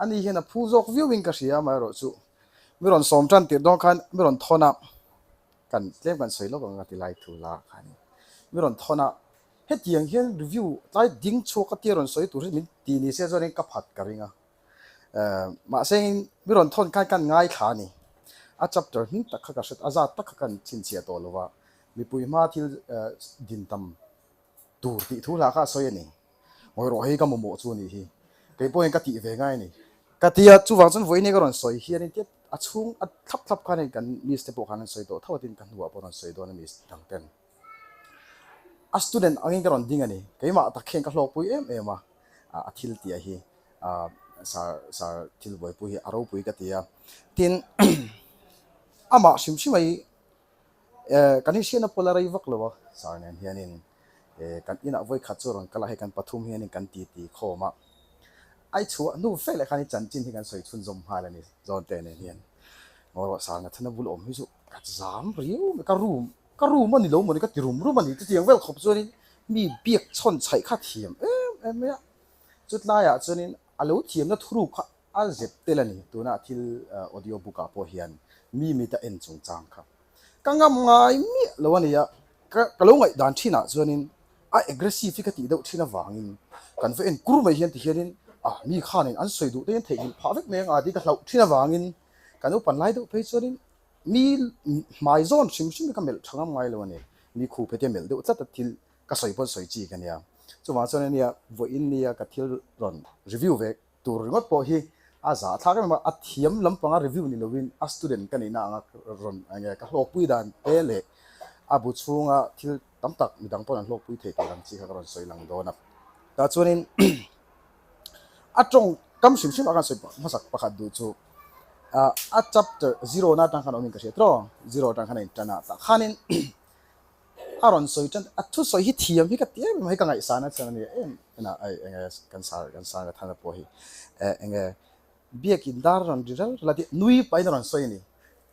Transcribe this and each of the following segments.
Ani hian a phu zawk viauin ka hria amaherawhchu mi rawn sawm tan tirh dawn khan mi rawn thawn a, kan tlem kan sawi lawk ang a ti lai thu la khanin mi rawn thawn a, hetiang hian review tlai ding chhuak a tia rawn sawi tur hi min ti ni se chuanin ka phat ka ring a, mahse mi rawn thawn khan kan ngaithla a ni, a chapter hming tak kha ka hre a zat tak kha kan chhinchhiah tawh lo va, mipui hma thil din tam tur tih thu hla kha a sawi a ni. Ngawi rawh hei ka mamawh chu a nih hi. Kei pawhin ka tih ve ngai a ni. Ka ti a, chuvang chuan vawiin ka rawn sawi hianin tia a chhung a thlap thlap khan hei kan miss te pawh khan an sawi tawh tho a tin ka hnuah pawh rawn sawi dawn a miss dang ten. A student angin ka rawn ding a ni. Keimah tak hian ka hlawkpui em em a, a thil tih hi sir sir thil buaipui hi a ropui ka ti a. Tin amah hrim hrim a hi Kan inhriatna pawh la rei vak lo a, sir nen hianin kan inah vawi khat chu rawn kal a, hei kan pathum hianin kan titi khawm a, a i chhuah hnu fe leh khan i chanchin hi kan sawi chhunzawm nghal a ni Zawnte nen hian. Ngawi rawh sir Nathana bul awm hi chu ka zam riau mai, ka room ka room a ni lo mawni ka ti rum rum a ni, chutiang vel khawp chuanin mi biak chhawn chhaih kha thiam em em mai a, chutlaiah chuanin a lo thiamna thuruk kha A zep tel a ni, tuna thil audio book ah pawh hian mi mit a en chungchang kha ka ngam ngai miah lo a nia, ka ka lo ngaihdan thin ah chuanin a aggressive hi ka tih deuh thin avangin kan va en kur mai hian ti hianin ah mi khanin an sawi duh te hian theihnghilh phah vek mai anga tih ka hlauh thin avangin kan upan lai deuh phei chuanin mi hmai zawn hrim hrim hi ka melh tha ngam ngai lo a ni, mi khup hetia melh deuh tlat a thil ka sawi pawn sawi chi ka nia, chuvang chuan ania vawiin nia ka thil rawn review ve Tur ringawt pawh hi a zah thlak em em a, a thiam lampanga review ni lovin a student ka nihna anga rawn eng nge ka hlawkpui dan te leh a bu chhunga thil tam tak midang pawn an hlawkpui thei tur ang chi kha ka rawn sawi lang dawn a. Tah chuanin a tawngkam hrim hrim a kan sawi hmasak pakhat duh chu a chapter zero na atang khan awmin ka hria tawh zero atang khan a intan a tah khanin A rawn sawi tan, a thusawi hi thiam hi ka ti em em a, hei ka ngaihsan a chuan a ni em en a, ai enge kan sar kan sar ka thana pawh hi eh enge biakin dar rawn ri ral ral a tih nui pahin a rawn sawi a ni.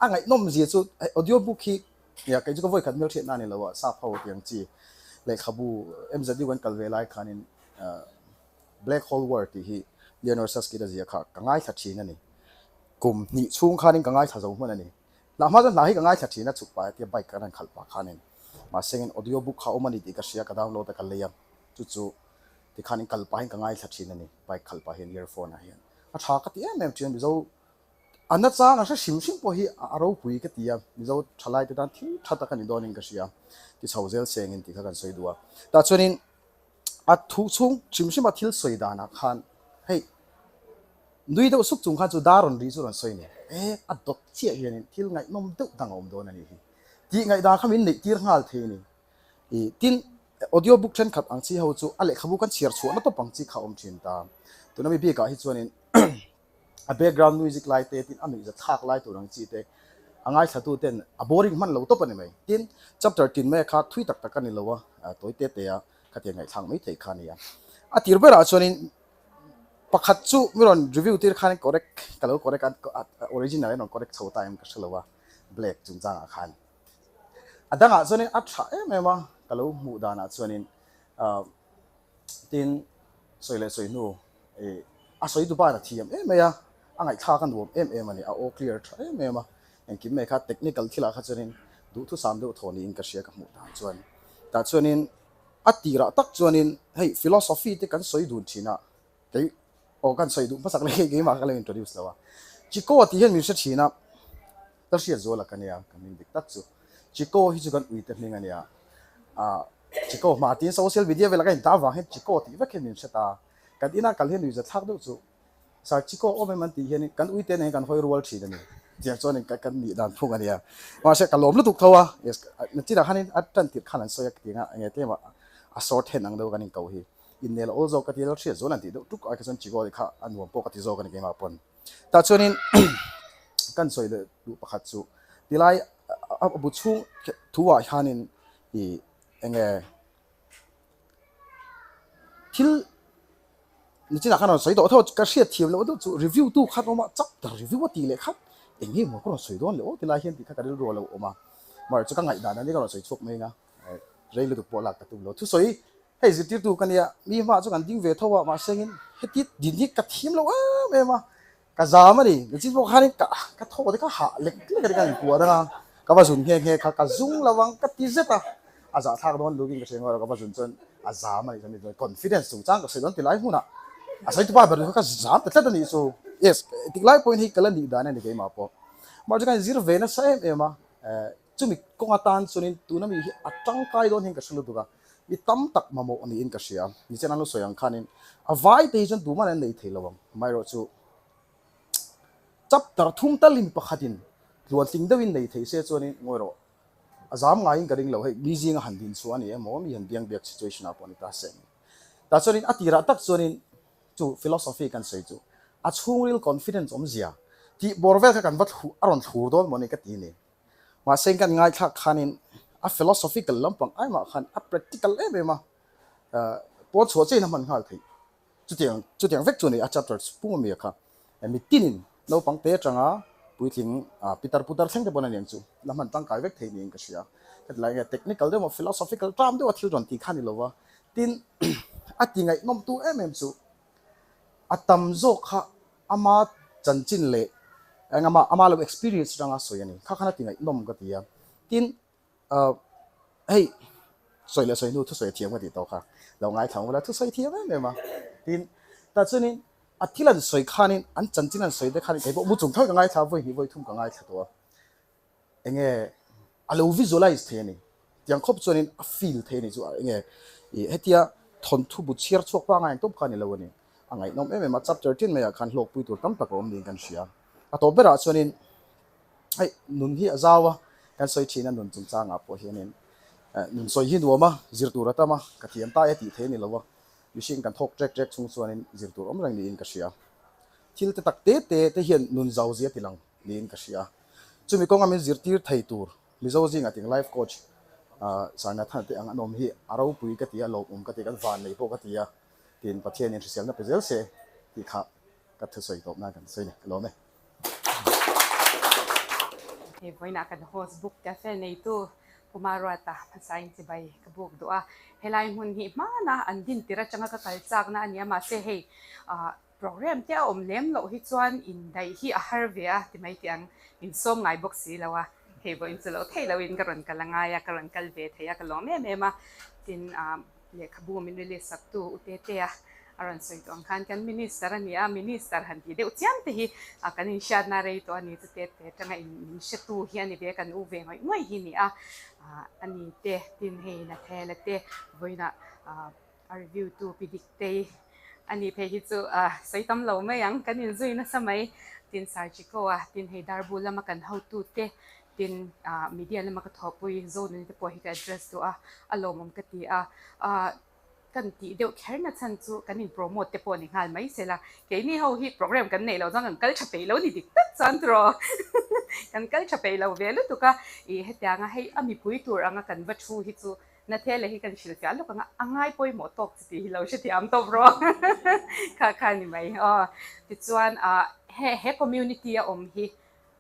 A ngaihnawm zia chu hei audio book hi nia kei chu ka vawikhat hmelhriatna a ni lo a, sap ho tiang chi lehkhabu MZU kan kal ve lai khanin Black Hole War tih hi Leonor Susskind a zia kha ka ngaithla thin a ni. Kum hnih chhung khanin ka ngaithla zo hman a ni. Hna hma chuan hna hi ka ngaithla thin a, chhuk pah tia bike kan rawn khalh pah khanin mahse engin audio book kha awm a ni tih ka hria, ka download a ka lei a, chu chu tikhanin kal pahin ka ngaithla thin a ni, bike khalh pah hian earphone ah hian a tha ka ti em em thin a, Mizo a nachang a hre hrim hrim pawh hi a ropui ka ti a, Mizo thalai te tan thil tha tak a ni dawnin ka hria, ti chho zel sengin tih kha kan sawi duh a, tah chuanin a thu chhung hrim hrim a thil sawi danah khan hei Nui deuh suk chung khan chu dar rawn ri chu rawn sawi ni. E, a dawt chiah hianin thil ngaihnawm deuh dang a awm dawn a nih hi. Tih ngaihdan kha min neih tir nghal thei a ni. I, tin, audio book thenkhat ang chi ho chu a lehkhabu kan chhiar chhuahna tawp ang chi kha a awm thin ta. Tuna mi bikah hi chuanin a background music lai te, tin a nuihza thlak lai tur ang chi te a ngaithlatu ten a boring hman lo tawp a ni mai. Tin, chapter tin mai kha thui tak tak a ni lo a, tawi te te a khatiang ngaihthlak mai theih kha a ni a. A tir berah chuanin Pakhat chu mi rawn review tir khan correct ka lo correct a original in rawn correct chho ta em ka hre lo a black chungchang ah khan a dangah chuanin a tha em em a ka lo hmuh danah chuanin ah tin sawi leh sawi hnu ih a sawi tu ban a thiam em mai a a ngaihthlak a nuam em em a ni a aw clear tha em em a engkim mai kha technical thil ah kha chuanin duhthusam deuh thaw niin ka hria ka hmuh dan chuan tah chuanin A tirah tak chuanin hei philosophy te kan sawi dun thin a, kei aw kan sawi duh hmasak leh keimah ka lo introduce lo a. Chiko tih hian min hre thin a, ka hriat zual a ka nia, ka hming dik tak chu. Chiko hi chu kan uite hming a nia. Ah Chiko hma tiin social media velah ka inta avang hian Chiko tih vek hian min hre ta. Kan ina kal hian nuihzathlak deuh chu Sir Chiko awm em an tih hian kan uite nen kan hawi rual thin a ni. Tiang chuan ka kan nih dan phung a nia. Mahse ka lawm lutuk tho a, yes, nachinah khanin a tan tirh khan an sawi a tiang a, enge tlem a a sawr then ang deuh kan inko hi. Innel awl zawk ka ti a, hriat zual an tih deuh tuk ai kha chuan Chiko tih kha a nuam pawh ka ti zawk a ni keimah pawn. Tah chuanin kan sawi leh duh pakhat chu tilai a bu chhung thu ah hianin ih enge thil Nichinah khan rawn sawi tawh tho ka hriat thiam loh deuh chu review tu khan awm a chapter review a tih leh khat eng nge maw ka rawn sawi dawn leh aw tilai hian tih kha ka rilru a lo awm a mahse chu ka ngaihdan a ni ka rawn sawi chhuak mai anga rei lutuk pawh lak ka tum lo thusawi hei zirtirtu ka nia mi hmaah chu kan ding ve tho a mahse engin heti din hi ka thiam lo em em a. Ka zam a ni. Nichin pawh khanin ka ka thaw te kha hah lek lek a ni ka inkuah dang a, ka va zun nghe nghe kha ka zung lo ang ka ti zet a, a zahthlak dawn lukin ka hria ngawi lo ka va zun chuan a zam a ni chuan mi confidence chungchang ka sawi dawn ti lai hmunah a sawi tupa ber kha ka zam ta tlat a nih chu. Yes, tik lai pawhin hei ka la nih dan a ni keimah pawh. Mahse ka inzir ve nasa em em a, chumi kawng atan chuanin tuna mi hi a tangkai dawn hian ka hre lutuk a, mi tam tak mamawh niin ka hria. Nichen an lo sawi ang khanin a vai te hi chuan tuman an nei thei lo ang. Amaherawhchu chapter thum talin pakhatin tluantling deuhin nei thei se chuanin ngawi rawh a zam ngaiin ka ring lo hei mi zinga han din chhuah a ni emaw mi han biang biak situation ah pawh a ni ta se. Tah chuanin a tirah tak chuanin chu philosophy kan sawi chu a chhungril confidence awmzia tih bawr vel kha kan va thlu a rawn thlur dawn maw ni ka ti ni. Mahse kan ngaithlak khanin a philosophical lampang aimah khan a practical em em a, pawn chhuah chiahin a hman nghal theih. Chutiang chutiang vek chu a ni a chapter pum ami kha. Mitinin naupang te atanga puitling pitar putar thleng te pawn a niang chu la hman tangkai vek thei niin ka hria. Hetilai nge technical deuh emaw philosophical term deuha thil rawn tih kha a ni lo va, tin a ti ngaihnawmtu em em chu a tam zawk kha Ama chanchin leh eng ama ama lo experience atanga sawi a ni. Kha khan a ti ngaihnawm ka ti a. Tin, uh, hei sawi leh sawi hnu thusawi a thiam ka tih tawh kha. Lo ngaithla ang ula thusawi thiam em em a. Tin, tah chuanin a thil an sawi khanin an chanchin an sawi te khanin kei pawh mu chung tho ka ngaithla a, vawi hnih vawi thum ka ngaithla tawh a. Enge a lo visualize thei a ni. Tiang khawp chuanin a feel thei a ni chu enge ih hetia thawnthu bu chhiar chhuak pangai ang tawp kha a ni lo a ni. A ngaihnawm em em a, chapter tin maiah khan hlawkpui tur tam tak a awm niin kan hria. A tawp berah chuanin hei nun hi a zau a, kan sawi thin a nun chungchangah pawh hianin nun sawi hi nuam a, zir tur a tam a, ka thiam ta e tih thei a ni lo a, mihring kan thawk trek trek chung chuanin zir tur awm reng niin ka hria. Thil te tak te te te hian nun zau zia ti lang niin ka hria. Chumi kawnga min zirtir thei tur Mizo zingah ting life coach Sarnathana te ang an awm hi a ropui ka ti a, lawmawm ka ti a, kan van nei pawh ka ti a, tiin Pathianin hriselna pe zel se tih kha ka thusawi tawp nan kan sawi ni. Ka lawm e. Hei vawiinah kan host book cafe neitu Pu Maruata hmasain chibai ka buk duh a, helai hmun hi hmana an din tir atanga ka kal chakna a ni a, mahse hei Program te a awm lem loh hi chuan indaih hi a har ve a ti mai tih ang, insawm ngai bawk si lo a, hei vawiin chu lo theih loin ka rawn kal a ngai a, ka rawn kal ve thei a, ka lawm em em a, tin lehkhabu min release sak tu U Tetea a rawn sawi tawh ang khan kan minister a ni a, minister han tih deuh chiam te hi kan inhriatna rei tawh a ni, chu Tete atanga in min hretu hi a ni ve, kan u ve ngawih ngawih hi a ni a, a ni te, tin hei Nathela te vawiinah. A review tu pi Diktei a nih phei hi chu sawi tam lo mai ang, kan inzui nasa mai. Tin Sarchiko a, tin hei Darbu lama kan hotu te, tin media lama ka thawhpui Zonuni te pawh hi ka address duh a, a lawmawm ka ti a. Kan tih deuh kher na chhan chu kan in promote te pawh ni nghal mai sela, keini ho hi program kan neih loh chuan kan kal tha peih lo ni dik tak chuan tiraw kan kal tha peih lo ve lutuk a, ih hetianga hei a mipui tur anga kan va thu hi chu Nathele hi kan hrilhfiah lawk ang a, a ngai pawimawh tawk chi tih hi lo hrethiam tawp rawh kha kha ni mai aw. Tichuan ah he he community a awm hi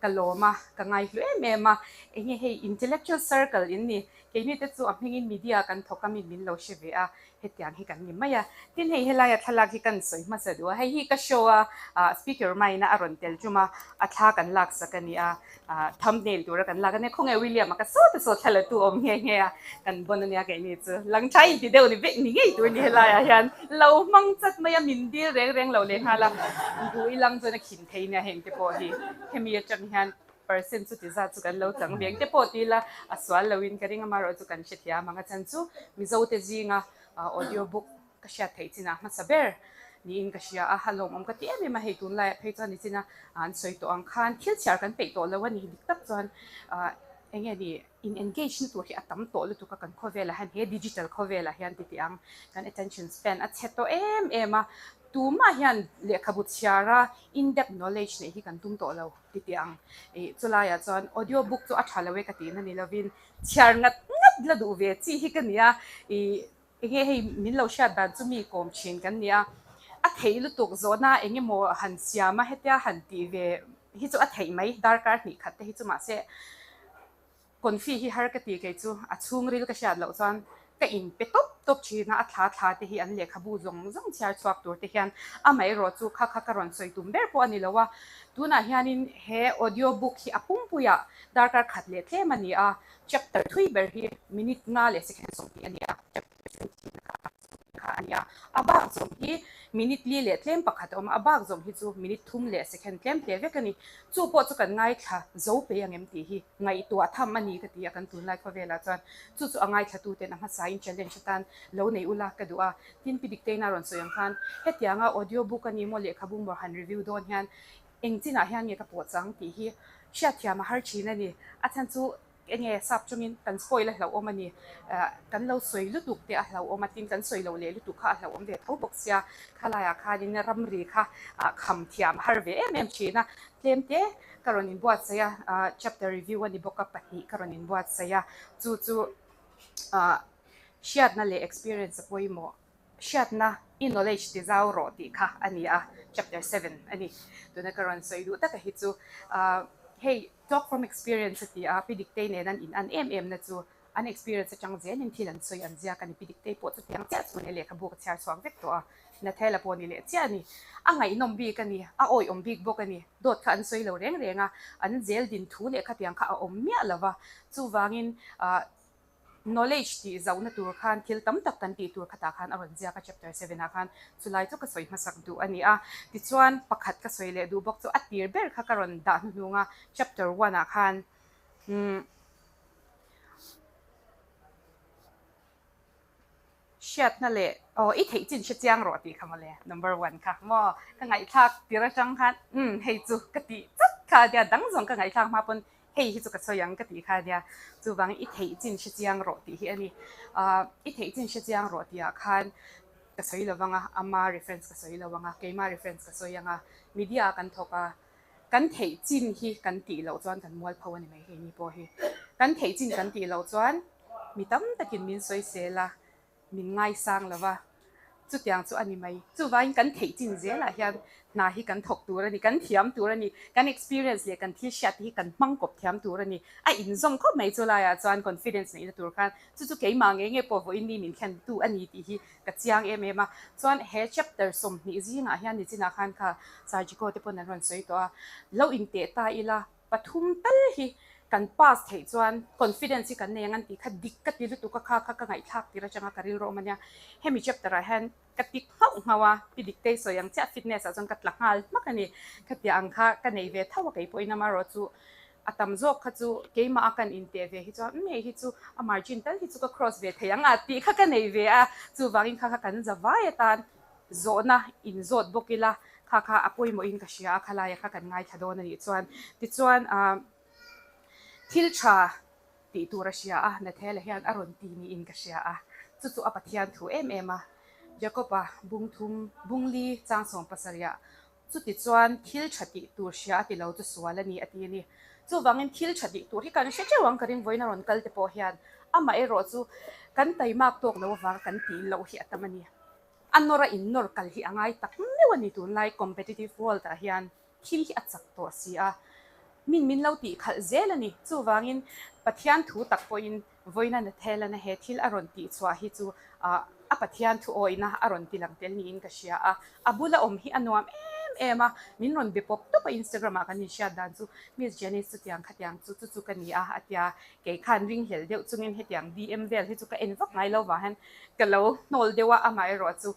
ka lawm a, ka ngaihlu em em a, enge hei intellectual circle in ni, keini te chu a hmingin media kan thawk a min min lo hre ve a, hetiang hi kan ni mai a. Tin hei helaia thlalak hi kan sawi hmasa duh a, hei hi ka show a ah speaker main a a rawn tel tum a, a thla kan laksak a ni a. Thumbnail tura kan lak a nia, khawnge William a ka sawt a sawt thla la tu awm nghe nghe a, kan bon a nia keini chu lang tha inti deuh ni vek ni ngei tur ni helaiah hian lo hmang chat mai a, min dil reng reng lo leh nghal a, duh i lang chuan a khin thei nia heng te pawh hi, hemi atang hian percent chuti zat chu kan lo chang ve ang te pawh ti ila a sual lo in ka ring amaherawhchu chu kan hrethiam ang a chhan chu Mizo te zinga audio book Ka hriat theih chinah hmasa ber niin ka hria a, a lawmawm ka ti em em a, hei tunlaiah phei chuan nichina an sawi tawh ang khan thil chhiar kan peih tawh lo a ni, dik tak chuan eng nge ni in engage na tur hi a tam tawh lutuk a kan khawvelah hian he digital khawvelah hian ti tih ang kan attention span a chhe tawh em em a, tumah hian lehkhabu chhiara in depth knowledge neih hi kan tum tawh lo ti tih ang, ih chulaiah chuan audio book chu a tha lo e ka tihna ni lovin chhiar ngat ngat la duh ve chi hi ka ni a, ih. Enge hei min lo hriat dan chu mi kawm thin kan ni a, a theih lutuk zawhna eng emaw han siam a hetia han tih ve hi chu a theih mai darkar hnih khat te hi chu mahse confi hi har ka ti kei chu a chhungril ka hriat loh chuan. Ka in pe tawp tawp thin a, a thla thla te hi an lehkhabu zawng zawng chhiar chhuak tur te hian amaherawh chu kha kha ka rawn sawi tum ber pawh a ni lo a. Tunah hianin he audio book hi a pumpuiah darkar khat leh tlem a ni a, chapter thui ber hi minute nga leh second 20 a ni a, chapter 20 kha a ni a, a bak zawng hi minute li leh tlem pakhat a awm a, a bak zawng hi chu minute thum leh second tlem hle vek a ni. Chu pawh chu kan ngaithla zo pei ang em tih hi ngaihtuah tham a ni ka ti a, kan tunlai khawvelah chuan chu chu a ngaithlatuten a hmasain challenge atan lo nei ula ka duh a. Tin, Pi Dikteina rawn sawi ang khan hetianga audio book a ni maw lehkhabu maw han review dawn hian eng chinah hian nge ka pawh chang tih hi hriatthiam a har thin a ni. A chhan chu Enge sap chungin kan spoil a hlauhawm a ni. Kan lo sawi lutuk te a hlauhawm a, tin kan sawi lo leh lutuk kha a hlauhawm ve tho bawk sia. Khalaiah khanin ramri kha kham thiam a har ve em em thin a. Tlem te ka rawn inbuatsaih a, chapter review a ni bawk a, pahnih ka rawn inbuatsaih a. Chu chu hriatna leh experience a pawimawh. Hriatna, i knowledge ti zau rawh tih kha a ni a, chapter seven a ni. Tuna ka rawn sawi duh taka hi chu hei talk from experience a ti a, Pi Diktei nen an in an em em na chu an experience atang zelin thil an sawi an ziak a ni. Pi Diktei pawh chutiang chiah chu ni lehkhabu ka chhiar chhuak vek tawh a, Nathela pawh ni leh chiah a ni. A ngaihnawm bik a ni, a awihawm bik bawk a ni. Dawt kha an sawi lo reng reng a, an zel din thu leh khatiang kha a awm miah lo va. Chuvangin Knowledge tih zauhna tur khan thil tam tak kan tih tur khatah khan a rawn ziak a chapter seven ah khan chulai chu ka sawi hmasak duh a ni a. Tichuan pakhat ka sawi leh duh bawk chu a tir ber kha ka rawn dah hnuhnung a chapter one ah khan umm hriatna leh aw i theih chin hre chiang rawh tih kha mawle number one kha maw ka ngaihthlak tir atang khan umm hei chu ka tih chat kha a nia dang zawng ka ngaihthlak hma pawn Hei hi chu ka sawi ang ka tih kha nia, chuvangin i theih chin hre chiang rawh tih hi a ni. Ahh i theih chin hre chiang rawh tihah khan ka sawi lo vang a, ama reference ka sawi lo vang a, keima reference ka sawi ang a, media ah kan thawk a, kan theih chin hi kan tih loh chuan kan mualpho a ni mai hei ni pawh hi. Kan theih chin kan tih loh chuan mi tam takin min sawisel a, min ngaisang lo va, chutiang chu a ni mai. Chuvangin kan theih chin zelah hian hna hi kan thawk tur a ni, kan thiam tur a ni, kan experience leh kan thil hriat te hi kan hmang kawp thiam tur a ni. A inzawm khawp mai chu laiah chuan confidence neihna tur khan chu chu keimah ngei ngei pawh vawiin mi min thlentu a ni tih hi ka chiang em em a. Chuan he chapter 20 zingah hian nichinah khan kha Sarjiko te pawn an rawn sawi tawh a, lo inteh ta ila, Pathum tal hi kan pass theih chuan confidence hi kan nei ang an tih kha dik ka ti lutuk a kha kha ka ngaihthlak tir atanga ka rilru awm a nia. Hemi chapter ah hian ka tik nghauh nghauh a, pi diktei sawi ang chiah fitness ah chuan ka tla nghal hmak a ni. Khatiang ang kha ka nei ve tho a kei pawhin amaherawh chu a tam zawk kha chu keimah a kan inteh ve hi chuan umm hei hi chu a margin tal hi chu ka cross ve thei ang a tih kha ka nei ve a, chuvangin kha kha kan za vai atan Zawhna in zawt bawk ila, kha kha a pawimawhin ka hria a, khalaia kha kan ngaithla dawn a nih chuan. Tichuan ah thil tha tih tur a hria a, Nathela hian a rawn ti niin ka hria a, chu chu a Pathian thu em em a. Jacob-a bung thum, bung li chang sawm pasarihah Chutichuan thil tha tih tur hria a ti lo chu sual a ni a ti a ni. Chuvangin thil tha tih tur hi kan hre teuh ang ka ring vawiin a rawn kal te pawh hian amaherawh chu kan taimak tawk lo avanga kan tih loh hi a tam a ni. A nawr a innawr kal hi a ngai tak meuh a ni tunlai competitive world ah hian thil hi a chak tawh si a, min min lo tih khalh zel a ni. Chuvangin Pathian thu tak pawhin vawiina Nathelana he thil a rawn tih chhuah hi chu a Pathian thu awihna a rawn ti lang tel niin ka hria a, a bula awm hi a nuam em em a, min rawn be pawp tawp a Instagram ah kan inhriat dan chu Miss Janice chutiang khatiang chu chu chu ka ni a a tia, kei khan ringhlel deuh chungin hetiang DM vel hi chu ka en vak ngai lo vang hian Ka lo hnawl deuh a, amaherawh chu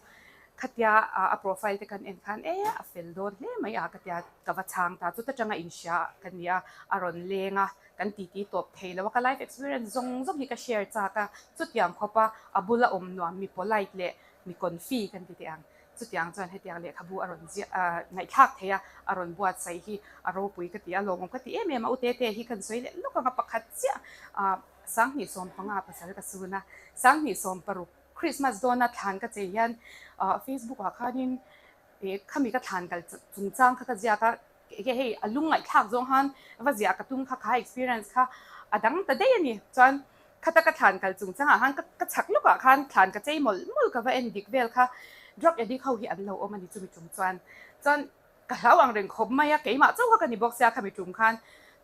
khatia a profile te kan en khan e a fel dawn hle mai a ka tia ka va chhang ta chuta tanga inhria ka ni a, a rawn leng a, kan titi tawp thei lo a, ka life experience zawng zawng hi ka share chak a, chutiang khawpa a bula awm nuam mi polite leh mi confi kan ti teh ang, chutiang chuan hetiang lehkhabu a rawn ziah ngaihthlak thei a, a rawn buatsaih hi a ropui ka ti a, lawmawm ka ti em em a, u Tete hi kan sawi leh lawk ang a pakhat chiah 2015 pasal ka sun a, 2016 Christmas dawna thlan ka chei hian Facebook ah khanin ih khami ka thlan kal chungchang kha ka ziak a, enge hei a lung ngaihthlak zawng khan va ziah ka tum kha kha experience kha a dang ta daih a ni. Chuan khata ka thlan kal chungchang ah khan ka chhak lawk ah khan thlan ka chei mawlh mawlh ka va en dik vel kha drug addict ho hi an lo awm a ni chumi tum chuan. Chuan ka hlau ang reng khawp mai a, keimah chauh kha ka ni bawk sia khami tum khan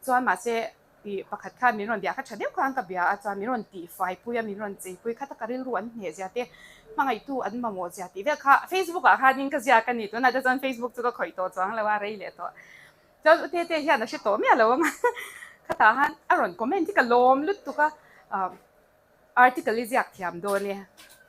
chuan mahse. I pakhat khan min rawn bia kha tha deuh khan ka bia a chuan min rawn tihfai pui a min rawn chei pui kha taka rilru an hneh zia te hmangaihtu an mamawh zia tih vel kha Facebook ah khanin ka ziak a ni tunah te chuan Facebook chu ka khawih tawh chuang lo a rei leh tawh chuan u Tete hian a hre tawh miah lo ang khatah khan a rawn comment hi ka lawm lutuk a ah Article i ziak thiam dawn e.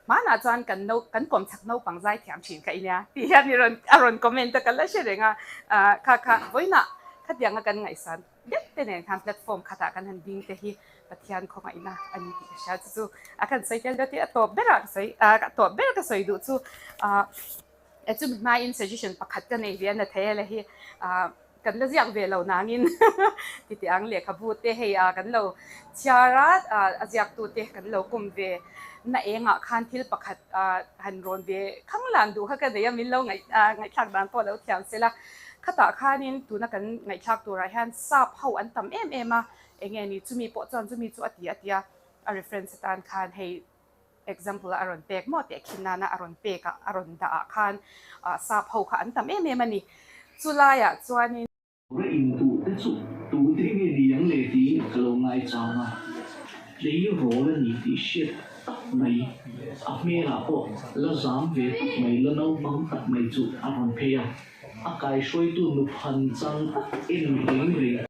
Hmanah chuan kan no kan kawm chak naupang zai thiam thin kha i nia tih hian i rawn a rawn comment a ka la hre reng a. Ah kha kha vawiinah khatianga kan ngaihsan deuh te nen khan platform khatah kan han ding te hi Pathian khawngaihna a ni tih ka hria. Chu chu a kan sawi tel deuh tih a tawp berah ka sawi ah a tawp ber ka sawi duh chu ah chumi hmain suggestion pakhat ka nei ve a na thei a la hi ah Kan la ziak ve lo nangin titi ang lehkhabu te hei a kan lo chhiar a, a ziaktu te kan lo kawm ve na engah khan thil pakhat han rawn ve khang lan duh kha ka nei a, min lo ngaihthlak dan pawh lo thiam se la. Khatah khanin tuna kan ngaihthlak turah hian sap ho an tam em em a, enge ni chumi pawh chuan chumi chu a ti a tia a reference atan khan hei Example a rawn pek maw teh khin nana a rawn pek a, a rawn dah ah khan sap ho kha an tam em em a ni. Chu laiah chuanin. Ra intuh te chu tute nge ni ang le tiin ka lo ngaichang a, tleirawl a ni tih hriat tak mai, a hmelah pawh la zam ve tak mai, la naupang tak mai chu a rawn phei a, a kaihruaitu nuphan chang tak en reng reng.